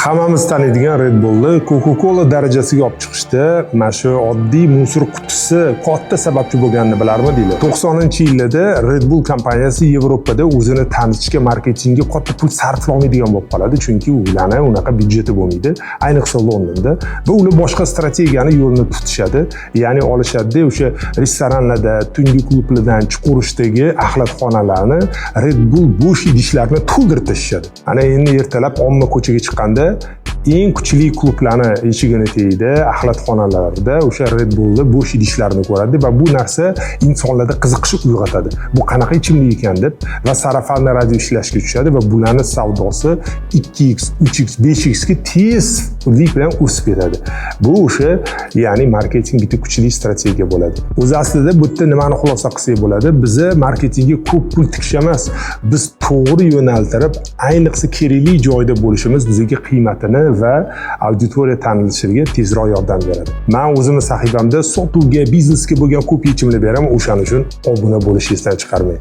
Hammamiz taniydigan Red Bullni Coca-Cola darajasiga olib chiqishda mana shu oddiy мусор qutisi katta sababchi bo'lganini bilarmidinglar? 90-yillarda Red Bull kompaniyasi Yevropada o'zini tanitishga, marketingga katta pul sarflamaydigan bo'lib qoladi, chunki ularni unaqa byudjeti bo'lmaydi, ayniqsa Londonda. Va ular boshqa strategiyani yo'lini tutishadi, ya'ni olishadida o'sha restoranlarda, tungi klublardan chiqarishdagi axlatxonalarni Red Bull bo'sh idishlarini to'ldirib tashlashadi. Ana endi ertalab omma ko'chaga chiqqanda eng kuchli klublarni eshigini tagida, axlatxonalarda o'sha Red Bullni bo'sh idishlarini ko'radi va bu narsa insonlarda qiziqish uyg'otadi. Bu qanaqa ichimlik ekan deb va сарафанный radio ishlashga tushadi va bularni savdosi 2x, 3x, 5x ga tezlik bilan o'sib ketadi. Bu o'sha, ya'ni marketing bitta kuchli strategiya bo'ladi. O'zi aslida bu yerda nimani xulosa qilsak bo'ladi? Biza marketingga ko'p pul tikish emas, biz to'g'ri yo'naltirib, ayniqsa kerakli joyda bo'lishimiz bizga qiymatini va auditoriya tanilishiga tezroq yordam beradi. Man o'zimni sahifamda sotuvga, biznesga bo'lgan ko'p yechimlar beraman, o'shaning uchun obuna bo'lishni esdan chiqarmang.